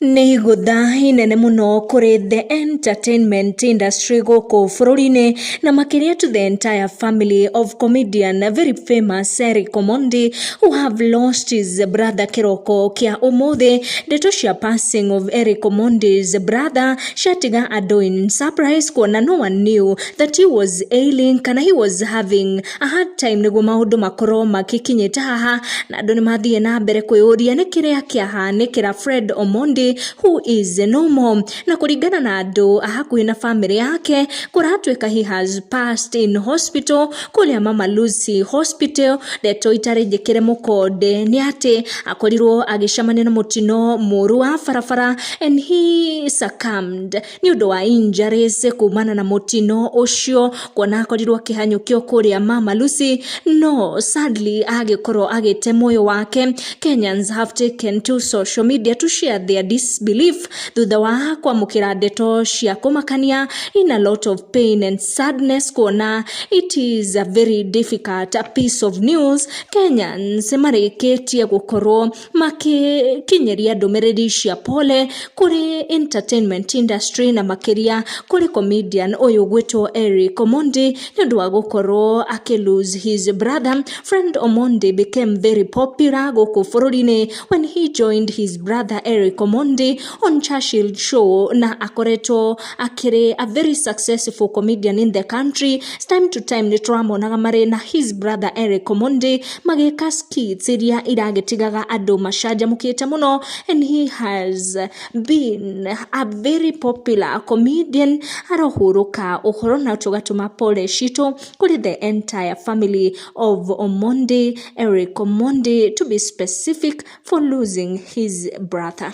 Nĩ igũtha inene mũno kũrĩ the entertainment industry gũkũ bũrũri-inĩ na makĩria to the entire family of comedian very famous Eric Omondi, who have lost his brother kĩroko kĩa ũmũthĩ. Ndeto cia passing of Eric Omondi's brother ciatiga andũ in surprise, kuona no one knew that he was ailing kana he was having a hard time nĩguo maũndũ makorwo magĩkinyĩte haha, na andũ nĩ mathiĩ na mbere kwĩyũria nĩ kĩrĩa kĩahanĩkĩra Fred Omondi, who is no more. Na kũringana na andũ a hakuhĩ na family yake, kũratuĩka he has passed in hospital kũrĩa Mama Lucy Hospital. Ndeto itarĩ njĩkĩre mũkonde nĩ atĩ akorirwo agĩcemania na mũtino mũru wa barabara and he succumbed nĩ ũndũ wa injuries kumana na mũtino ũcio, kuona akorirwo akĩhanyũkio kũrĩa Mama Lucy, no sadly agĩkorwo agĩte muoyo wake. Kenyans have taken to social media to share their disbelief thutha wa kwamũkĩra ndeto cia kũmakania, in a lot of pain and sadness, kuona it is a very difficult piece of news. Kenyans marĩkĩtie gũkorwo makĩkinyĩria ndũmĩrĩri cia pole kũrĩ entertainment industry na makĩria kũrĩ comedian ũyũ gwĩtwo Eric Omondi nĩ ũndũ wa gũkorwo akĩ lose his brother. Fred Omondi became very popular gũkũ bũrũri-inĩ when he joined his brother Eric Omondi on Churchill Show, na akoretwo akĩrĩ a very successful comedian in the country. Time to time nĩ tũramonaga marĩ na his brother Eric Omondi magĩka skits iria iragĩtigaga andũ macanjamũkĩte mũno, and he has been a very popular comedian. Arohurũka ũhoro na tũgatũma pole citũ kũrĩ the entire family of Omondi, Eric Omondi to be specific, for losing his brother.